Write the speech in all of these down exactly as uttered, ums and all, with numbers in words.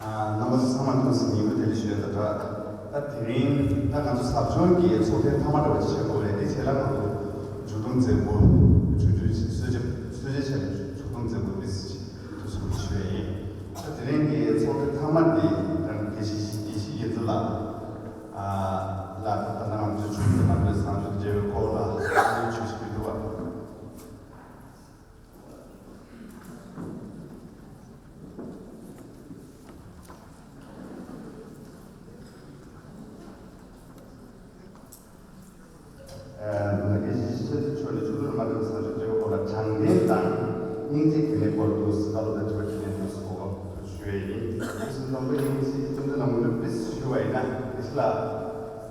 རྣམ་པ་ཚོ་ཚང་མ་ཐུགས་སུ་ཉིན་མོ་བདེ་ལེགས་ཞུ་ཡ་ད་དྲག་ད་དེ་རིང་ད་ང་ཚོ་ཟབ་སྦྱོང་གི་ཚོགས་ཐེངས་མཐའ་མ་འདྲ་བ་ཅིག་བྱེད་དགོས་རེད། དེ་བྱས་ལ་ང་ཚོ་མཇུག་སྡོམ་མཛད་སྒོ་ཆུང་ཆུང་གསོལ་ཇ་གསོལ་ཇ་བྱས་ནས་མཇུག་སྡོམ་མཛད་སྒོ་དེ་ཚོ་ཞུ་ཡ་ཡིན། ད་དེ་རིང་གི་ཚོགས་ཐེངས་མཐའ་མ་དེ་ད་དགེ་བཤེས་དགེ་བཤེས་ཡེ་ཛི་ལགས་ལ་ད་ད་ང་ཚོའི་ཆུང་དུ་མ་འདོད་བཟང་སྤྱོད་མཇལ་བའི་སྐོར་ལ་ཨ་ནི་བརྗོད་གཞི་ཕུལ་འདུག་བ། ཨ་ནི་གཞི་ཆེ་ཚུལ་ཆོས་ནི་ཆོས་ལུགས་མ་འདྲ་བའི་བཟང་སྤྱོད་འབྲེལ་བ་སྐོར་ལ་དྲང་བདེན་དང་སྙིང་རྗེ་དེ་ནས་སྐོར་དུ་བཀའ་སློབ་དང་དྲི་བ་དྲིས་ལན་དུ་གོ་སྐབས་ཞུ་ཡས་ཡིན། དེ་བཞིན་དང་པོ་སྙིང་རྗེ་བསྟན་འཛིན་ལ་ངོ་སྤྲོད་ཞུ་བ་ཡིན་ན་དེ་ལ་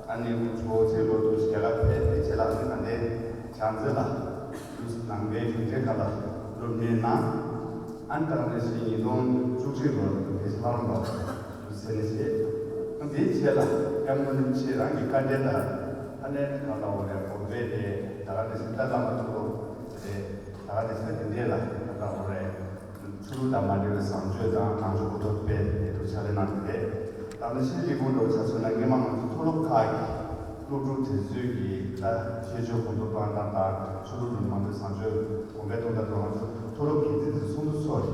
ཨ་ནི་གྲོགས་ཚེ་ལོ་དུ་རྒྱ་གར་ཕེབས་པའི་རྗེས་ལ་ཨ་ནི་ད་ལྟའི་བྱང་རྩེ་ལ་ནང་པའི་གཞུང་འབྲེལ་ཁང་ལ་སློབ་གཉེར་གནང་། ཨ་ནི་ད་ལྟ་ཕྱི་ཉིས་སྟོང་བཅུ་གཅིག་ལོར་དགེ་བཤེས་ལྷ་རམས་པ་དུ་མཚན་ནས་བྱས། ཨ་ནི་དེའི་རྗེས་ལ་སྐྱབས་མགོན་རིན་པོ་ཆེ་རང་གི་བཀའ་འབྲེལ་ལྟར་ཨ་ནི་གང་ལ་འོ་རེ་དགོན་པའི་དེ་ད་ག་ནས་སེམས་ལྟ་བླ་མ་ཐུགས་རོགས་དེ་ད་ག་ནས་སེམས་དེ་འདྲས་ལ་གང་ལ་འོ་རེ། ཆོས་ལུགས་དང་མ་འབྲེལ་བའི་བཟང་སྤྱོད་དང་གང་བྱུང་གོ་རྟོགས་སྤེལ་ཏེ་འདུག་ཕྱག་ལས་གནང་གི་རེད། ད་ནི་ཕྱིའི་ལས་ཁུངས་འགྲོ་བྱ་ཚོད་ན་སྔས་མ་ང་ཚོ་མཐོ་སློབ་ཁག་གི་སློབ་ཕྲུག་དེ་ཚོས་ཀྱི་ད་ཤེས་ཆོས་གོ་རྟོགས་གཏོང་སྟངས་དང་ཆོས་ལུགས་ལ་མ་འབྲེལ་བཟང་སྤྱོད་གོང་འཕེལ་གཏོང་སྟངས་དང་ང་ཚོ་མཐོ་སློབ་འགན་འཛིན་དེ་ཚོ་ཚོགས་འདུ་ཚོགས་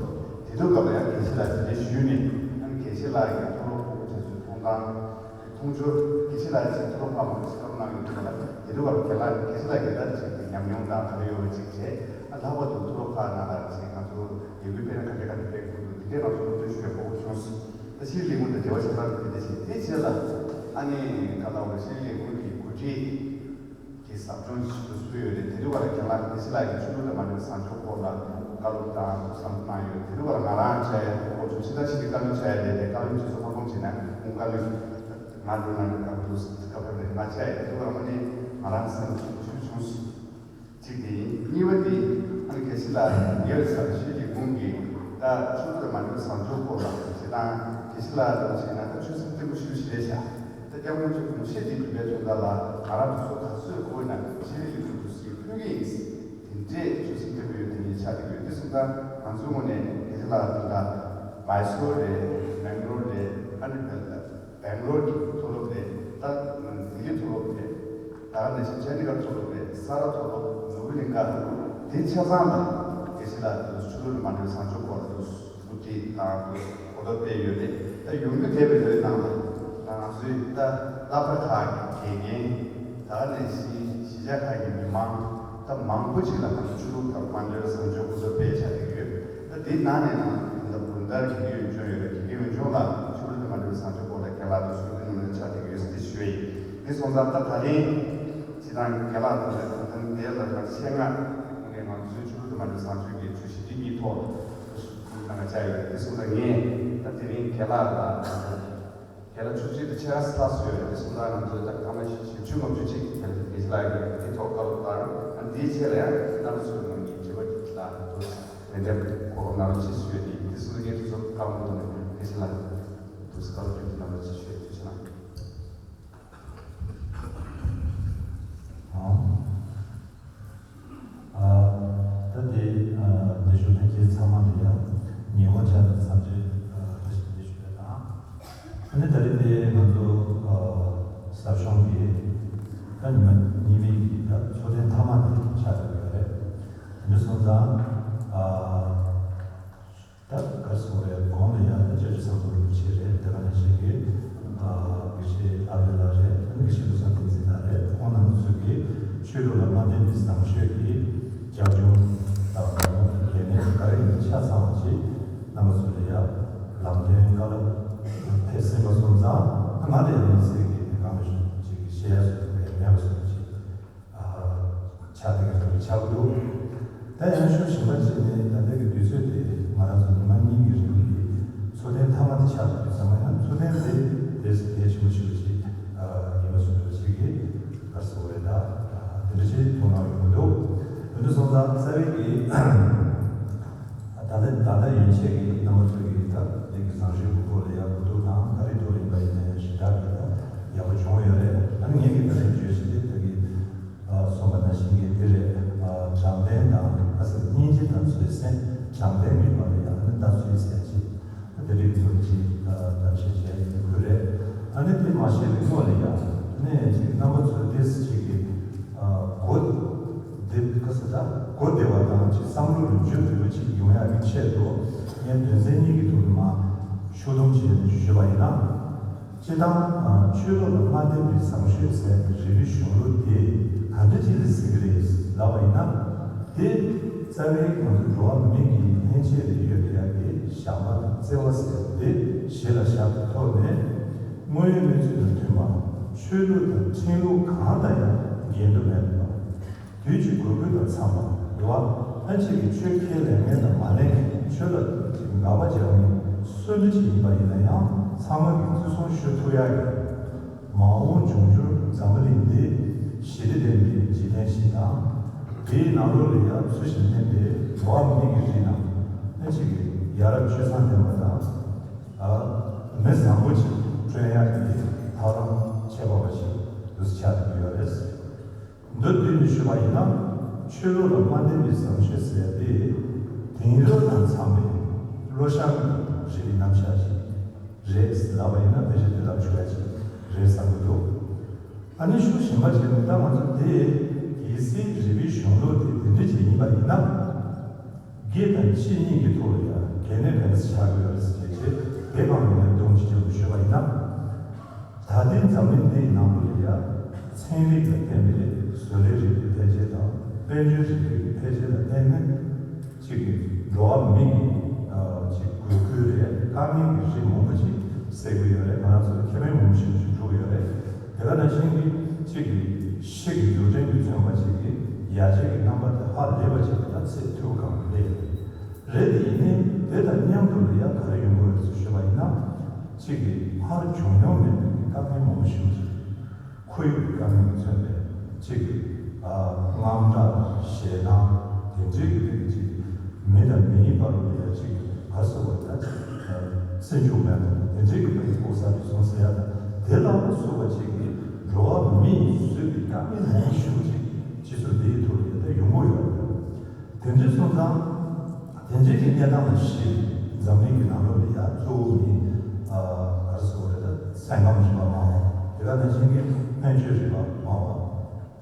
རེད། དེ་དུས་སྐབས་ལ་ཡང་དགེ་བཤེས་ལགས་དེ་འདྲས་ཞུས་ནས་ཨ་ནི་དགེ་བཤེས་ལགས་ཀྱི་མཐོ་སློབ་ཕྲུ་གུ་དེ་ཚོའི་མཐོང་སྟངས། མཐོང་ཆོས་དགེ་བཤེས་ལགས་ཀྱིས་མཐོ་སློབ་ཁག་མང་པོ་ཞིག་བསམ་བློ་གནང་ཡོད་འདུག་ལ། དེ་དུས་སྐབས་རྒན་ལགས་དགེ་བཤེས་ལགས་ཀྱིས་ད་ཅིག་གི་ཉམས་མྱོང་དང་ག་རེ་ཡོད་པ་ཅིག་བྱས། ཨ་ལྷག་པར་དུ་མཐོ་སློབ་ཁག་ནང་ལ་ཅིག་ང་ཚོ་ལས་འགུལ་སྤེལ་ན་ག་འདྲས་ག་འདྲས་སྤེལ་དགོས་འདུག་དེ་འདྲས་ང་ཚོ་སློབ་སྟོན་ཞུ་བའི་གོ་སྐབས་བྱུང་སོང་། ད་ཕྱིའི་ལས་ཁུངས་དང་འབྲེལ་བ་བྱེད་སྟངས་དེ་འདྲས་ཞིག་དེའི་རྗེས་ལ་ཨ་ནི་ག་ལ་བ་ཕྱིའི་ལས་ཁུངས་ཀྱི་འགོ་ཁྲིད་ཀྱི་ཟབ་སྦྱོང་ཞིག་ཏུ་བསུ་ཡོད་རེད། དེ་དུས་སྐབས་ལ་རྒན་ལགས་དགེ་བཤེས་ལགས་ཀྱིས་ཆོས་ལུགས་དང་མ་འབྲེལ་བའི་བཟང་སྤྱོད་སྐོར་ལ་བཀའ་སློབ་དང་ཐུགས་བསམ་གནང་ཡོད། དེ་དུས་སྐབས་ལ་ང་རང་བྱས་ཡ་ཁོ་ཚོ་ཕྱི་ཟླ་གཅིག་གི་བཀའ་བློན་བྱས་ཡ་རེད་དེ། བཀའ་བློན་ཁྲི་ཚོ་ཁོ་ཁོང་བྱས་ན་ཁོང་བཀའ་བློན་ང་འགྲོ་ན་ནི་བཀའ་བློན་བཀའ་བློན་རེད། ང་བྱས་ཡ་དེ་དུས་སྐབས་ལ་ང་ནི་ང་རང་སེམས་ཤུགས་ཆུང་སོང་། གཅིག་དེ་ཡིན། གཉིས་པ་དེ་ཨ་ནི་དགེ་བཤེས་ལགས་ཉེ་བའི་ཆར་ཕྱི་གི་གུང་གི་ད་ཆོས་ལུགས་དང་མ་འབྲེལ་བའི་བཟང་སྤྱོད་སྐོར་ལ་བྱེད་སྟངས་དགེ་བཤེས་ལགས་དང་བྱས་ན་ད་ཆོས་སེམས་བརྟན་པོ་ཞེ་པོ་ཞིག་རེད་ཤག་ད་སྐྱབས་མགོན་ཆེན་པོ་གཞུང་བཤད་འདི་བསྒྲུབ་པའི་དོན་དག་ལ་ང་རང་ཚོ་ག་ཚོད་དགོས་ན་ཤེས་རིག་ལས་ཁུངས་དུ་སྲིད་ཕུལ་གྱི་ཡིན། དེ་འདྲས་ཆོས་སེམས་བརྟན་པོ་ཡོད་དེ་ངས་ཆགས་ཀྱི་ཡོད། དེ་སོང་ཙང་ང་ཚོའི་ངོས་ནས་དགེ་བཤེས་ལགས་དང་ད་མའི་སོར་རེད། མེང་ལོར་རེད། ཨ་ནི་བལ་ལ། སྦེང་ལོར་གྱི་མཐོ་སློབ་རེད། ད་ལྡི་ལི་མཐོ་སློབ་རེད། ད་ག་ནང་བཞིན་ཅན་ཌི་གྷར་མཐོ་སློབ་རེད། ས་ར་མཐོ་སློབ། ནོར་བུ་གླིང་ག། དེ་ཆ་ཚང་ལ་དགེ་བཤེས་ལགས་དུ་ཆོས་ལུགས་མ་འདྲ་བའི་བཟང་སྤྱོད་སྐོར་དུ་སློབ་ཁྲིད་དང་དུ་གོ་རྟོགས་སྤེལ་ཡོད་རེད། ད་ཡོང་རྒྱུ་བསྡད་པའི་ལོའི་ནང་ལ་ད་ང་ཚོའི་ད་སློབ་གྲྭ་ཁག་གི་དགེ་རྒན། ད་ག་ནང་བཞིན་གཞིས་ཆགས་ཁག་གི་མི་མང་ད་མང་པོ་ཅིག་ལ་ང་ཚོ་ཆོས་ལུགས་དང་མ་འབྲེལ་བའི་བཟང་སྤྱོད་ཁོ་ཚོ་སྤེལ་བྱ་བསྡད་ཀྱི་ཡོད། ད་དེའི་ནང་ནས་ནང་ད་བོད་ཟླ་དགེ་རྒན་ཡོན་སྦྱོང་ཡོད་རེད། དགེ་རྒན་ཡོན་སྦྱོང་ལ་ཆོས་ལུགས་དང་མ་འབྲེལ་བའི་བཟང་སྤྱོད་སྐོར་ལ་རྒན་ལགས་དང་གསུང་གྲོས་གནང་ནས་ཆ་དེ་ཡོད་ཟེར་ཞུ་ཡི། དེ་སོང་ཙང་ད་ད་རིང་སྤྱི་བཏང་རྒན་ལགས་དང་ད་ད་དེ་ལ་ད་ཆེད་མངགས་ངས་ང་ཚོའི་ཆོས་ལུགས་དང་མ་འབྲེལ་བའི་བཟང་སྤྱོད་ཀྱི་ཆོས་གཞི་འདི་གཉིས་ཐོག་ལ་གནང་བ་བྱ་ཡོད་རེད། དེ་སོང་ཙང་ངས་ད་དེ་རིང་རྒན་ལགས་དང་རྒན་ལགས་ཆུ་ཚོད་དེ་ཕྱེད་ཀ་ཙམ་ལྷག་སོང་ཡོད་རེད། དེ་སོང་ཙང་ང་ཚོས་ད་སྐར་མ་བཞི་བཅུ་ལྔ་བཅུ་ཅིག་རྒན་ལགས་ཀྱིས་དེའི་ཐོག་བཀའ་སློབ་དང་ཨ་འདིའི་ཆེད་ལ་ཡང་རྣམ་པ་ཚོའི་ངོས་ནས་དྲི་བ་དྲིས་ལན་དུ་ལན་འདེབས་གོ་སྐབས་གནང་རོགས་ཞེས་ཞུས་ཡོད། དེ་སོང་ཙང་ངས་དེ་ཚོ་བཀའ་མོལ་དང་དགེ་བཤེས་ལགས་དུ་བཀའ་སློབ་དྲིས་ལན་གནང་རོགས་ཞེས་ཞུ་ཡོད། ཐུགས་རྗེ་གནང་། ཨ། ཨ། ད་དེ་ཨ་དེ་ཞུ་ན་ཁྱེད་ཚང་མ་ལ་ཡང་ཉིན་མོ་ཆ་ཚང་འཚམས་འདྲི་ཨ་བཀྲ་ཤིས་བདེ་ལེགས་ཞུ་ཡ་དང་། ཨ་ནི་ད་རེས་དེ་ང་ཚོ་ཨ་ཟབ་སྦྱོང་གི་ད་ཉི་མ་གཉིས་པའི་གི་ད་ཚོགས་ཐེངས་མཐའ་མ་དེ་ཆགས་བསྡད་ཡོད་རེད། དེ་འདྲ་སོང་ཙང་ཨ། ད་ག་རེ་ཟེར་དགོས་རེད། གོང་ལ་ཡང་ད་སྐྱབས་རྗེ་ཟམ་གདོང་རིན་པོ་ཆེ་རེད། དེ་ག་ནང་བཞིན་གྱི་ཨ་དགེ་བཤེས་ཨ་བྷེ་ལགས་རེད། ཨ་ནི་དགེ་བཤེས་བློ་བཟང་བསྟན་འཛིན་ལགས་རེད། ཁོང་རྣམ་པ་ཚོ་གིས་ཆོས་ལུགས་ལ་མ་བརྟེན་པའི་བཟང་སྤྱོད་ཀྱི་རྒྱབ་ལྗོངས་དང་ལས་གནས་ག་རེ་ཡིན་ཆ་ཚང་བ་ཅིག་རྣམ་པ་ཚོ་ལ་ཡང་ལམ་སྟོན་བཀའ་སློབ་ཕེབས་ཟིན་པ་སོང་ཙང་ང་ལ་ཡང་མི་ཚེ་གི་གང་ལ་ཞུ་ཅིག་གི་བཤད་ཡ་བཟོ་འདུག་གས་མེད་པ་བཟོ་འདུག་ཅིག་ཆགས་བསྡད་ཀྱི་ཆགས་འདུག་ད་ཡང་ཤུགས་ཞིབ་པ་བྱས་ནས་ད་ལྟ་གི་དུས་ཚོད་དེ་ང་རང་ཚོ་ཉི་མ་གཉིས་ཀྱི་རིང་གི་ཚོགས་ཐེངས་མཐའ་མ་དེ་ཆགས་འདུག་ཚང་མ་ཡང་ཚོགས་ཐེངས་དེ་དེ་གལ་ཆེན་པོ་ཞིག་ཅིག་ཡིན་པ་སོང་འདུག་ཅིག་གི་ག་རེ་ཟེར་དགོས་རེད། ད་དེ་འདྲ་ཅིག་མཐོང་སྣང་ཡོང་གི་འདུག་དེ་འདྲ་སོང་ཙང་རྩ་བའི་གི་ད་ལྟ་ད་ལྟ་ཡན་ཆད་ཀྱི་རྣམ་པ་ཚོ་གི་ད་ལས་ཀྱི་བཟང་སྤྱོད་ཀྱི་སྐོར་ལ་ཡང་གོ་བསྡུར་དང་ག་རེ་ཐུག་ཡིན་པ་ཡིན་ན་ཡང་ཞེ་དྲག་གི་ད་ཡག་པོ་བྱུང་ཡོད་རེད། ད་ངས་ཀྱི་ད་ལྟ་བརྗོད་བཞིན་དེ་ད་གི་གསུངས་པ་ནང་བཞིན་གྱི་འདི་རེད། དྲང་བདེན་དང་ཨ་ཟེར་སྙིང་རྗེ་དང་ཚོད་སེམས་དྲང་བདེན་མིན་པ་ལ་ཡང་ཨ་ནི་ད་ཚོད་སེམས་ཅིག་ད་དེ་རིགས་ཚོ་ཅིག་ད་ ཞེས་པའི་སྔོན་ལ་ཡང་ནས་ཅིག་རྣམ་པ་ཚོ་ཏོག་ཙམ་ཅིག་གི་གོ་བདེ་ག་ས་ད་གོ་བདེ་བ་དང་ཅིག་བསམ་བློ་ལ་འཇུ་བདེ་བ་ཅིག་ཡོང་ཡག་གི་ཆེད་དུ་ངས་དོན་ཚན་གཉིས་ཀྱི་ཐོག་ནས་མར་ཕྱོགས་བསྡོམས་བྱས་ནས་ཞུས་པ་ཡིན་ན། སྤྱིར་བཏང་ཆོས་ལུགས་ལ་མ་བརྟེན་པའི་བཟང་སྤྱོད་ཟེར་བའི་རིག་པའི་གཞུང་ལུགས་དེ་ག་འདྲ་ཅིག་ལ་ཟེར་གྱི་རེད་ལབ་པ་ཡིན་ན། དེ་རྩ་བའི་ང་ཚོ་འགྲོ་བ་མི་གི་ལྷན་སྐྱེས་ལ་ཡོད་པའི་ཡག་གི་བྱམས་པ་དང་བརྩེ་བ་ཟེར་བ་དེ་གཞི་ལ་བཞག་པའི་ཐོག་ནས། དངོས་ཡོད་གནས་ཚུལ་དང་མཐུན་པ། ཆོས་ལུགས་དང་ཁྲིམས་ལུགས་གང་དང་ཡང་འགལ་འདུ་མེད་པ། དུས་ཀྱི་འགོས་ཁུལ་དང་འཚམས་པ། རེད་བ། ཨ་ཅིག་གིས་ཆོས་ཁས་ལེན་མཁན་དང་མ་ལེན་མཁན། ཆོས་ལ་དགག་པ་བརྒྱབ་མཁན་སུ་འདྲ་ཅིག་ཡིན་པ་ཡིན་ན་ཡང་ཚང་མ་གིས་བརྩི་སྲུང་ཞུ་ཐུབ་ཡག་གི། མ་འོངས་འབྱུང་འགྱུར་འཛམ་བུ་གླིང་འདི་ཞི་བདེ་ལྡན་པའི་འཇིག་རྟེན་ཞིག་དང་། དེའི་ནང་ལོགས་ལ་ཡང་ཚུལ་བཞིན་བསྟན་པའི་འགྲོ་བ་མི་གི་རིགས་དང་། ཨ་ཅིག་གིས་ཡ་རབས་སྤྱོད་བཟང་ལྡན་པ་དང་། ཨ། མི་བཟང་པོ་ཅིག་བསྐྲུན་ཡག་གི་ཐབས་ལམ་ཁྱད་པར་བ་ཞིག་འདུག་སེ་ཆགས་ཀྱི་ཡོད་རེད། མདོར་བསྡུས་ནས་ཞུས་པ་ཡིན་ན། ཆོས་ལུགས་ལ་མ་བརྟེན་པའི་བཟང་སྤྱོད་ཟེར་དེ། དེང་རབས་དང་འཚམས་པའི་བློ་བཟང་གི་རིག་པའི་རྣམ་གཞག་ཅིག་རེད་ལབ་པ་ཡིན་ན་ཕལ་ཆེར་དེ་ལབ་ཆོག་ཡ་ཅིག་རེད་བསམ་གྱི་འདུག་ཨ་ནི་ཤུགས་ཞན་པ་བྱས་ནས་ད་ང་ཚོ་དེ་གལ་སྲིད་རིག་པའི་གཞུང་ལུགས་དེ་དེ་འདྲ་ཅིག་ཡིན་པ་ཡིན་ན། སྒེར་དང་སྤྱི་གཉིས་ཀྱི་ཐོག་ལ་ཡང་གལ་གནད་ག་འདྲ་ཆགས་ཀྱི་ཡོད་རེད་ཟེར་བྱས་དེ་སྒང་ལ་ངས་སྡོམ་ཅིག་རྒྱབ་ནས་ཞུས་པ་ཡིན་ན། ད་ལྟའི་འཛམ་གླིང་འདིའི་ནང་ལོགས་ལ་ཡང་ཚན་རིག་ལ་བརྟེན་པའི་བཟོ་ལས་རིག་པའི་འཕེལ་རྒྱས་དང་དཔལ་འབྱོར་རིག་པའི་འཕེལ་རྒྱས་ལ་བརྟེན་ནས་གཅིག་གིས་འགྲོ་བ་མི་གི་གཅིག་འགོས་ཁུལ་རེད། དཀའ་ངལ་གྱི་རིགས་མང་པོ་ཅིག་སེལ་གྱི་ཡོད་རེད། ང་རང་ཚོ་ལ་ཁེ་ཕན་མང་པོ་ཞིག་ཅིག་འགྲོ་གི་ཡོད་རེད། དེ་ག་ནང་བཞིན་གྱི་གཅིག་གིས་ཕྱི་གི་འགྱུར་ཕྲན་གྱིས་མཚོན་པ་ཅིག་གིས་ཡར་རྒྱས་ཀྱི་རྣམ་པ་དེ་ཧ་ལས་པ་ཅིག་ལ་ཚད་མཐོའི་སྒང་སླེབས་ཡོད་རེད། དེ་ཡིན་ནའི་དེ་དང་མཉམ་དུ་ལ་ཡང་ག་རེ་ཡོང་གི་ཡོད་ཟེར་ཞུས་པ་ཡིན་ན། གཅིག་གིས་སྔར་བྱུང་མྱོང་མེད་པའི་དཀའ་ངལ་མང་པོ་ཞིག་ཅིག་ཁོར་ཡུག་གི་དཀའ་ངལ་མཚོན་པའི་གཅིག་གིས་ཨ་དངངས་སྐྲག་དང་ཞེད་སྣང་དེ་འདྲའི་གི་སྟེང་གི་གཅིག་གིས་མི་དང་མི་གཉིས་བར་དུ་ལ་ཡང་གཅིག་གིས་ག་རེ་ཟེར་དགོས་རེད། ད་ཨ་བརྩི་འཇོག་མེད་པ་དང་དེ་འདྲའི་གི་སྟེང་གི་ལྐོག་ཟ་རུལ་སུངས་ཟེར་ཡ་དང་དེ་ལ་སོགས་པ་གཅིག་གིས་འགྲོ་བ་མི་ཡིས་བཟོས་པའི་དཀའ་ངལ་མང་པོ་ཞིག་ཅིག་སྤྱི་ཚོགས་འདིའི་ཐོག་ལ་ཡང་ད་ཡོང་གི་ཡོད་རེད། དེ་འདྲའི་སོང་ཙང་། དེ་འདྲའི་གི་གནས་སྟངས་ལ་གཞིགས་འཛམ་གླིང་གི་ནང་ལོགས་ལ་ཡ་གཙོ་བོ་ནི་ཨ་ག་རེ་ཟེར་དགོས་རེད། ད་སེམས་ཁམས་རིག་པ་སྨྲ་བ། དེ་ག་ནང་བཞིན་གྱི་སྨན་བཅོས་རིག་པ་སྨྲ་བ།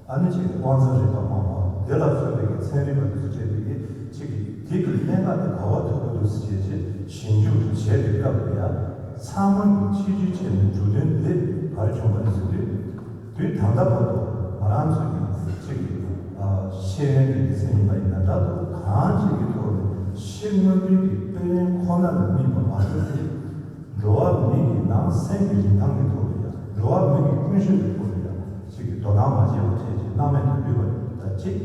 ཨ་ནི་གཅིག་གི་དབང་རྩ་རིག་པ་སྨྲ་བ། དེ་ལ་སོགས་པའི་གི་ཚན་རིག་པ་དེ་ཚོ་བཅས་པའི་གི་གཅིག་གི་དེ་གི་གནད་འགག་དེ་ག་བ་ཐུག་གི་འདུག་ཟེར་བྱས་ཞིབ་འཇུག་བྱས་པའི་སྐབས་ལ་ཡ་ཚང་མ་གི་ཆེད་བརྗོད་བྱས་ནས་འབྲུ་དོན་དེ་ག་རེ་བྱུང་བ་རེད་ཟེར་དུས། དུས་ད་ལྟ་བར་དུ་ང་རང་ཚོ་གི་གཅིག་གི་ཨ་ཤེས་ཡོན་གྱི་སྡེ་ཚན་ཡིན་པ་ཡིན་ན་འདྲ་འདུག་གང་ཅིག་གི་ཐོག་ནས་ཕྱི་དངོས་པོའི་གི་དཔལ་ཡོན་ཁོ་ན་ལ་དམིགས་པ་མ་གཏོགས་ཏེ། འགྲོ་བ་མི་གི་ནང་སེམས་ཀྱི་རིན་ཐང་གི་ཐོག་ལ་ཡང་འགྲོ་བ་མི་གི་ཀུན་སྤྱོད་ཀྱི་ཐོག་ལ་ཡང་གཅིག་གི་དོ་སྣང་མ་བྱས་པ་བྱས་ཀྱི་སྣང་མེད་དུ་ལུས་པ་དང་གཅིག་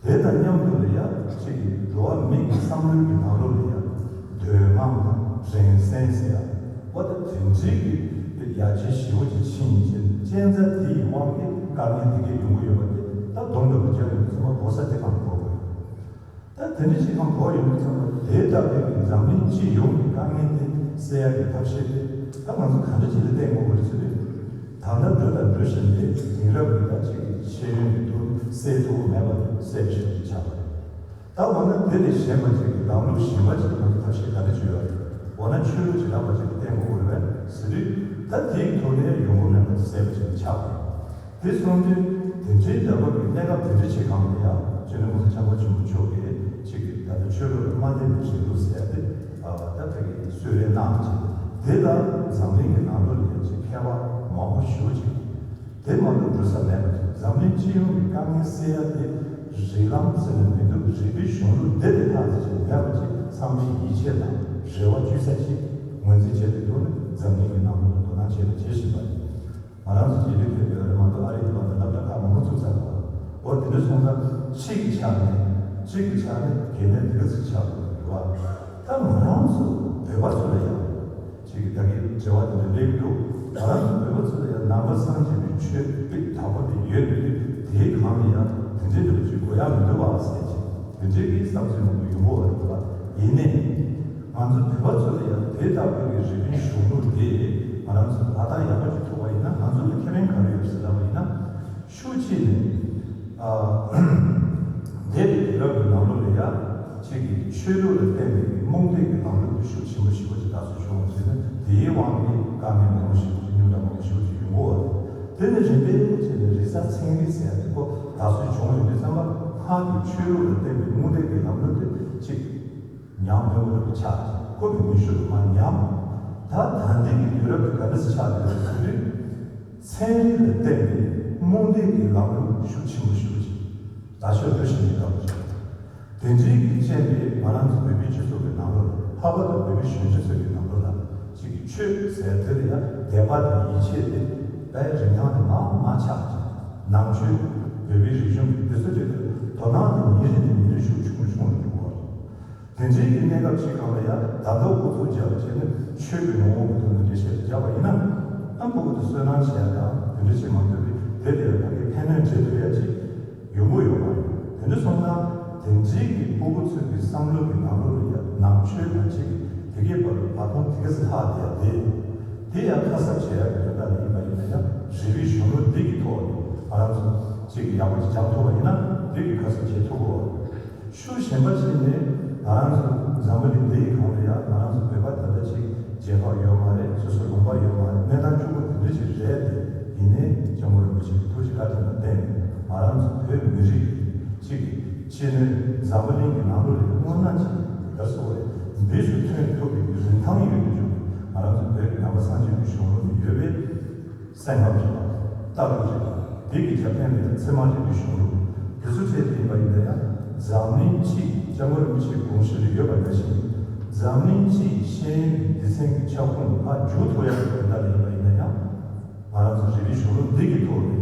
དེ་དང་མཉམ་དུ་ལ་ཡང་གཅིག་གི་འགྲོ་བ་མི་གི་བསམ་བློའི་གི་ནང་ལོགས་ལ་ཡང་འདོད་རྔམ་དང་རེ་སེམས་ཟེར་ཡ། འོ་ད་དེ་འདྲའི་གི་ཡ་གྱལ་ཞེ་པོ་ཅིག་ཕྱིན་ཡིན་ཕྱིན་གཅན་ཚ་དེ་ཡི་དབང་གིས་དཀའ་ངལ་དེ་གས་ཡོང་གི་ཡོད་པ་དེ་ད་སྡོམ་པ་བརྒྱབ་ཡོང་དུས་ཚང་མ་འབོ་ས་དེ་གང་འབོ་དགོས། ད་དེ་འདྲ་ཅིག་གང་འབོ་ཡོང་དུས་ཚང་མ་དེ་ལྟ་བུའི་གི་འཛམ་གླིང་སྤྱི་ཡོངས་ཀྱི་དཀའ་ངལ་དེ་སེལ་ཡ་གི་ཐབས་ཤེས་དེ་ད་ང་ཚོ་ག་འདྲ་ཅིག་ལ་བརྟེན་དགོས་པ་རེད་ཟེར་དུས། ད་ལྟ་འགྲོ་དང་འགྲོ་བཞིན་པའི་དེང་རབས་ཀྱི་ད་ཅིག་གི་ཤེས་ཡོན་གྱི་ཐོག་ནས་སེལ་ཐུབ་ཀྱི་མེད་པ་སེལ་ཆོག་གི་ཆགས་པ་རེད། ད་འོ་ན་དེ་ལས་གཞན་པ་ཅིག་གི་ལམ་ལུགས་གཞན་པ་ཅིག་ང་ཚོ་ཐབས་ཤེས་ག་འདྲ་ཅིག་ཡོད་རེད། འོ་ན་ཆོས་ལུགས་བྱེ་བྲག་པ་ཅིག་གི་བརྟེན་དགོས་རེད་པས་ཟེར་དུས་ད་དེའི་ཐོག་ནས་ཡོང་སྒོ་མེད་པ་ཅིག་སེལ་བ་ཅིག་ཆགས་པ་རེད། དེ་སོང་དུས་དེ་འདྲའི་འདྲ་པོ་གི་གནས་སྐབས་དེ་འདྲ་ཅིག་གང་ལ་ཡང་སྤྱི་ནོར་༸གོང་ས་༸སྐྱབས་མགོན་ཆེན་པོ་མཆོག་གིས་ཅིག་གི་ད་ལྟ་ཆོས་ལུགས་ལ་མ་བརྟེན་པའི་རིང་ལུགས་ཟེར་ཏེ་ད་ཕ་གི་གསོལ་རས་གནང་ཅིག་དེ་ལ་འཛམ་གླིང་གི་ནང་ལོགས་ལ་ཡང་ཅིག་མཁས་པ་མང་པོ་ཞེ་པོ་ཅིག་དེ་མ་གཏོགས་འགྲོ་ས་མེད་པ་ཅིག་འཛམ་གླིང་སྤྱི་ཡོངས་ཀྱི་དཀའ་ངལ་སེལ་ཡ་དེ་རིགས་ལམ་ཟེར་ནས་མི་འདུག་རིག་པའི་གཞུང་ལུགས་འདི་ལས་ལྷག་ཅིག་མེད་པ་ཅིག་ཚང་མས་ཡིད་ཆེས་དང་རེ་བ་བཅོལ་ས་ཅིག་ངོས་འཛིན་བྱས་པའི་ཐོག་ནས་འཛམ་གླིང་གི་ནང་ལོགས་ལ་དོ་སྣང་བྱས་པ་བྱེད་བཞིན་པ་རེད། ང་རང་ཚོ་རྗེས་ལུས་ཐེབས་ཡོད་རེད་མ་གཏོགས་ཨ་རི་ཡི་བར་དུ་སློབ་གྲྭ་ཁག་མང་པོ་བཙུགས་ཚར་བ། འོ་དེ་འདྲ་སོང་ཙང་ཕྱི་གི་ཆ་ནས་གཅིག་གི་ཆ་ནས་གལ་གནད་དེ་ག་ཚོད་ཆགས་དགོས་རེད་བ། ད་ང་རང་ཚོ་བོད་པ་ཚོ་ལ་ཡང་ཅིག་གི་ད་གི་འབྲེལ་བ་དེ་འདྲ་སླེབས་འདུག་ང་རང་ཚོ་བོད་པ་ཚོ་ལ་ཡང་ནང་པ་སངས་རྒྱས་པའི་ཆོས་དཔེ་དག་པོ་དེ་ཡོད་འདུག་དུས་དེའི་སྒང་ལ་ཡང་དེ་འདྲའི་འདྲ་པོ་ཅིག་དགོས་ཡག་མི་འདུག་བ་ཟེར་ཅིག་དེ་འདྲའི་གི་བསམ་ཚུལ་མང་པོ་ཡོང་གི་ཡོད་རེད་བ། ཡིན་ནའི། ང་ཚོ་བོད་པ་ཚོ་ལ་ཡང་དེ་ལྟ་བུའི་གི་རིག་པའི་གཞུང་ལུགས་དེ་ང་རང་ཚོ་ལག་བསྟར་ཡག་པོ་ཅིག་ཐུབ་པ་ཡིན་ན་ང་ཚོ་ལ་ཁེ་ཕན་ག་རེ་ཡོད་ཟེར་ལབ་པ་ཡིན་ན། ཤུགས་ཆེ་ནས་ཨ་འདས་པའི་དུས་རབས་ཀྱི་ནང་ལོགས་ལ་ཡང་གཅིག་གིས་ཆོས་ལུགས་ལ་བརྟེན་པའི་གི་རྨོངས་དད་ཀྱི་ལམ་ལུགས་དེ་ཤུགས་ཆེན་པོ་ཞེ་པོ་ཅིག་དར་སྲོལ་བྱུང་བ་བྱས་ན་དེའི་དབང་གིས་དཀའ་ངལ་མང་པོ་ཞིག་ཅིག་ཉུང་དྲགས་མང་པོ་ཞིག་ ས་ཚན་རིག་ཟེར་ཡ་དེ་ཁོ་ད་གཟོད་བྱུང་ཡོང་དུས་ཙམ་པ། སྔར་གྱི་ཆོས་ལུགས་ལ་བརྟེན་པའི་དངོས་འབྲེལ་གྱི་ལམ་ལུགས་དེ་གཅིག་ཉམས་ལེན་པ་ལ་ཆགས་ཀྱི། ཁོ་གི་མི་ཤུགས་ལ་མར་ཉམས། ད་ད་ལྟའི་གི་དུས་རབས་དེ་ག་འདྲ་ཞིག་ཆགས་བསྡད་ཡོད་ཟེར་དུས། ཚན་རིག་ལ་བརྟེན་པའི་དངོས་འབྲེལ་གྱི་ལམ་ལུགས་ཤུགས་ཆེན་པོ་ཞེ་པོ་ཅིག་ད་ཆོས་འབྲུ་ཞིག་ནས་དགའ་པོ་བྱུང་། དེ་འདྲའི་གི་རྐྱེན་པས་ང་རང་ཚོ་བོད་པའི་སྤྱི་ཚོགས་ཀྱི་ནང་ལོགས་ལ། ལྷག་པར་དུ་བོད་པའི་གཞོན་སྐྱེས་ཚོ་གི་ནང་ལོགས་ལ་གཅིག་གི་ཆོས་ཟེར་དེ་ལ་ཡང་དད་པ་དང་ཡིད་ཆེས་དེ་དཔེ་རིན་ཐང་དེ་མར་མར་ཆག་ཅིག། ནང་ཆོས་བོད་པའི་རིག་གཞུང་གི་དེ་ཚོ་དེ་ལ་དོ་སྣང་དེ་ཉིན་རེ་ནས་ཉིན་རེ་ཤུགས་ཆུང་རུ་ཆུང་རུ་འགྲོ་གི་ཡོད་རེད། དེ་འདྲའི་གི་གནས་སྐབས་ཅིག་སྒང་ལ་ཡང་ད་ལྟ་འགོ་ཚུགས་བྱས་པ་བྱས་ནས་ཆོས་ཀྱི་ངོ་བོ་གི་ཐོག་ནས་འགྲེལ་བཤད་དེ་བརྒྱབ་པ་ཡིན་ན། ཨ། ཕྲུ་གུ་དེ་བསོད་ནམས་བྱེད་ཡ་དང་དེ་འདྲ་ཅིག་མ་གཏོགས་པའི་དེ་ལ་ཡང་ཕ་གིའི་ཕན་གནོད་འབྲེལ་ཐུབ་ཡ་ཅིག་ཡོང་གི་ཡོད་མ་རེད། དེ་འདྲ་སོང་ཙང་དེ་འདྲའི་གི་ཕྲུ་གུ་ཚོའི་གི་བསམ་བློ་གི་ནང་ལོགས་ལ་ཡང་ནང་ཆོས་དང་གཅིག་གི་དེ་གའི་བར་ལ་བར་སྟོང་དེ་ག་ཚོད་ལྷག་བསྡད་ཡ་དེ། དེ་ཡང་ཁ་གསབ་བྱེད་ཡ་གི་དོན་དག་ལ་ཡིན་པ་ཡིན་ན་ཡང་། རིག་པའི་གཞུང་ལུགས་འདི་གི་ཐོག་ནས་ང་རང་ཚོ་གཅིག་གི་ཡག་པོ་ཅིག་སྦྱང་ཐུབ་པ་ཡིན་ན་དེ་གི་ཁ་གསབ་བྱེད་ཐུབ་ཀྱི་ཡོད་རེད། ཤུགས་ཞན་པ་ཅིག་ནས་ང་རང་ཚོ་འཛམ་བུ་གླིང་འདི་ཡི་སྒང་ལ་ཡང་ང་རང་ཚོ་བོད་པ་ད་ལྟ་ཅིག་རྒྱལ་ཁབ་ཡོད་མ་རེད། སོ་སོ་ལུང་པ་ཡོད་མ་རེད། གནས་སྟངས་སྐྱོ་པོ་དེ་འདྲ་ཅིག་རེད་དེ། ཡིན་ནའི་སྐྱབས་མགོན་རིན་པོ་ཆེ་གི་ཐུགས་རྗེ་བཀའ་དྲིན་ལ་བརྟེན་ནས་ང་རང་ཚོ་བོད་མི་རིགས་ཀྱི་གཅིག་གི་སྤྱི་ནོར། འཛམ་བུ་གླིང་གི་ནང་ལོགས་ལ་ཡང་དངོས་གནས་ཅིག་ག་རེ་ཟེར་དགོས་རེད། འདི་ཚོ་ཐོན་ཐུབ་པའི་རིན་ཐང་ཡོད་དུ་འཇུག་པའི་ང་རང་ཚོ་བོད་ཀྱི་ནང་པ་སངས་རྒྱས་པའི་གཞུང་ལུགས་ནས་ཡོད་པའི་སེམས་ཁམས་རིག་པ། ལྟ་གྲུབ་རིག་པ། དེ་གི་རྒྱབ་རྟེན་ལ་ཡང་ཚད་མ་རིག་པའི་གཞུང་ལུགས། དེ་ཚོ་བཅས་དེ་ཡིན་པ་ཡིན་ན་ཡང་། འཛམ་གླིང་སྤྱི་ཡི་སྐྱབས་མགོན་རིན་པོ་ཆེའི་དགོངས་གཞི་ལ་ཡོད་པ་ནང་བཞིན། འཛམ་གླིང་སྤྱི་ཡི་ཤེས་ཡོན་གྱི་སྡེ་ཚན་གྱི་ཁྱབ་ཁོངས་ལ་མར་འཇུག་ཐུབ་ཡག་གི་དོན་དག་ལ་ཡིན་པ་ཡིན་ན་ཡང་། ང་རང་ཚོ་རིག་པའི་གཞུང་ལུགས་འདི་གི་ཐོག་ནས་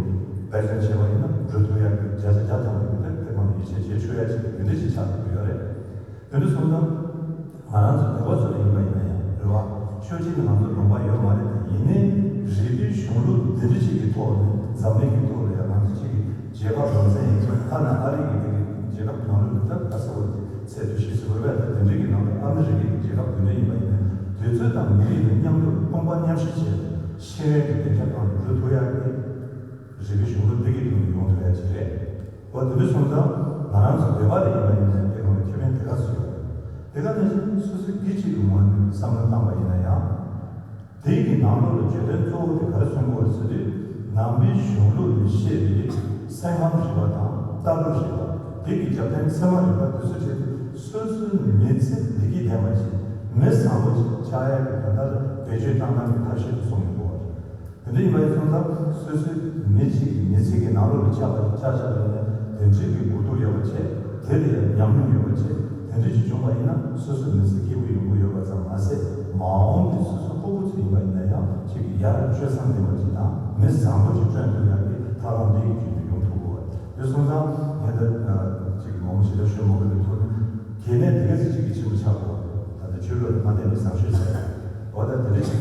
འབད་བརྩོན་བྱས་པ་ཡིན་ན་འགྲོ་ཐུབ་ཡག་གི་བརྒྱ་ཆ་བརྒྱ་ཐམ་པ་གི་དེ་དེ་སྒང་ལ་ཡིད་ཆེས་བྱེད་ཆོག་ཡག་ཅིག་གི་དེ་འདྲ་ཞིག་ཆགས་ཐུབ་ཀྱི་ཡོད་རེད། དེ་འདྲ་སོང་ཙང་། ང་རང་ཚོ་བོད་པ་ཚོ་ལ་ཡིན་པ་ཡིན་ན་ཡང་རེད་བ། ཕྱོགས་གཅིག་ནས་ང་ཚོ་ལུང་པ་ཡོད་མ་རེད་དེ། ཡིན་ནའི་རིག་པའི་གཞུང་ལུགས་འདི་འདྲ་ཅིག་གི་ཐོག་ནས་འཛམ་གླིང་གི་ཐོག་ལ་ཡང་ང་ཚོ་གཅིག་གི་རྒྱལ་ཁབ་རང་བཙན་ཡིན་ཚུལ། ཐ་ན་ཨ་རི་གི་དེ་གི་རྒྱལ་ཁབ་ནང་ལོགས་ལ་ད་ག་ཟེར་བ་རེད། ཚད་མཐོ་ཞེས་ཟེར་དགོས་པས། ད་དེ་འདྲ་གི་ནང་ལ་ཨ་མི་རི་ཀའི་གི་རྒྱལ་ཁབ་དེ་འདྲ་ཡིན་པ་ཡིན་ནའི་དུས་ཚོད་དང་མི་རིགས་དང་མཉམ་དུ་སྟོང་པ་མཉམ་གཤིབ་བྱས་ནས་ཤེས་ཡོན་གྱི་བདེ་འཇགས་སྒང་ལ་འགྲོ་ཐུབ་ཡག་གི་རིག་པའི་གཞུང་ལུགས་འདི་གི་ཐོག་ནས་ཡོང་ཐུབ་ཡ་ཅིག་རེད། འོ་དེ་འདྲ་སོང་ཙང་ང་རང་ཚོ་བོད་པ་ལ་ཡིན་པ་ཡིན་ནའི་དེ་སྒང་ལ་ཁེ་ཕན་དེ་ག་ཚོད་ཡོད་རེད། དེ་ག་ནང་བཞིན་སོ་སོའི་སྐད་ཡིག་གི་ངོས་ནས་བསམ་བློ་བཏང་པ་ཡིན་ན་ཡང་། དེ་གི་ནང་ལོགས་ལ་བརྗོད་དོན་གཙོ་བོ་དེ་ག་རེ་མཚོན་གྱི་ཡོད་རེད་ཟེར་དུས། ནང་པའི་གཞུང་ལུགས་ནས་བཤད་པའི་སེམས་ཁམས་རིག་པ་དང་ལྟ་གྲུབ་རིག་པ། དེ་གི་རྒྱབ་རྟེན་ཚད་མ་རིག་པ་དེ་ཚོ་བྱས་ཏེ་སོ་སོའི་མི་ཚེ་བདེ་སྐྱིད་ལྡན་པ་ཅིག། མི་བཟང་པོ་ཅིག་ཆགས་ཡག་གི་དོན་དག་ལ་བེད་སྤྱོད་བཏང་སྟངས་ཀྱི་ཐབས་ཤེས་དེ་བཟུང་ཡོང་གི་ཡོད་རེད། དེ་འདྲ་ཡིན་པ་ཡིན་སོང་ཙང་སོ་སོའི་མི་གཅིག་གི་མི་ཚེ་གི་ནང་ལོགས་ལ་ཆགས་པ་ཅིག་ཆགས་ཆགས་པ་ཡིན་ན་དེ་འདྲའི་གི་གོ་བསྡུར་ཡོད་པ་བྱས། དེ་ལ་ཡང་ཉམས་མྱོང་ཡོད་པ་བྱས། དེ་འདྲ་ཅིག་བྱུང་བ་ཡིན་ན་སོ་སོའི་མི་ཚེ་སྐྱིད་པོ་ཡོང་གི་ཡོད་པ་ཙམ་མ་ཟད། མ་འོངས་པའི་སོ་སོའི་ཕྲུ་གུ་ཚོ་ཡིན་པ་ཡིན་ན་ཡང་གཅིག་གི་ཡར་སྤྱོད་བཟང་ལྡན་པ་ཅིག་དང་མི་བཟང་པོ་ཅིག་བསྐྲུན་ཐུབ་ཡག་གི་ཐབས་ལམ་འདི་ཡི་བརྒྱུད་ནས་ཡོང་ཐུབ་ཀྱི་ཡོད་རེད། དེ་སོང་ཙང་ངས་ད་གཅིག་གི་མང་པོ་ཞེ་དྲག་ཤོད་མ་དགོས་པའི་ཐོག་ནས། གལ་གནད་དེ་ག་ཚོད་ཅིག་གི་ཆེན་པོ་ཆགས་ཀྱི་ཡོད་རེད། ད་ལྟ་ཆོས་ལུགས་ལ་མ་བརྟེན་པའི་བཟང་སྤྱོད་ཟེར་ཡག་འོ་ད་དེ་འདྲ་ཅིག་གི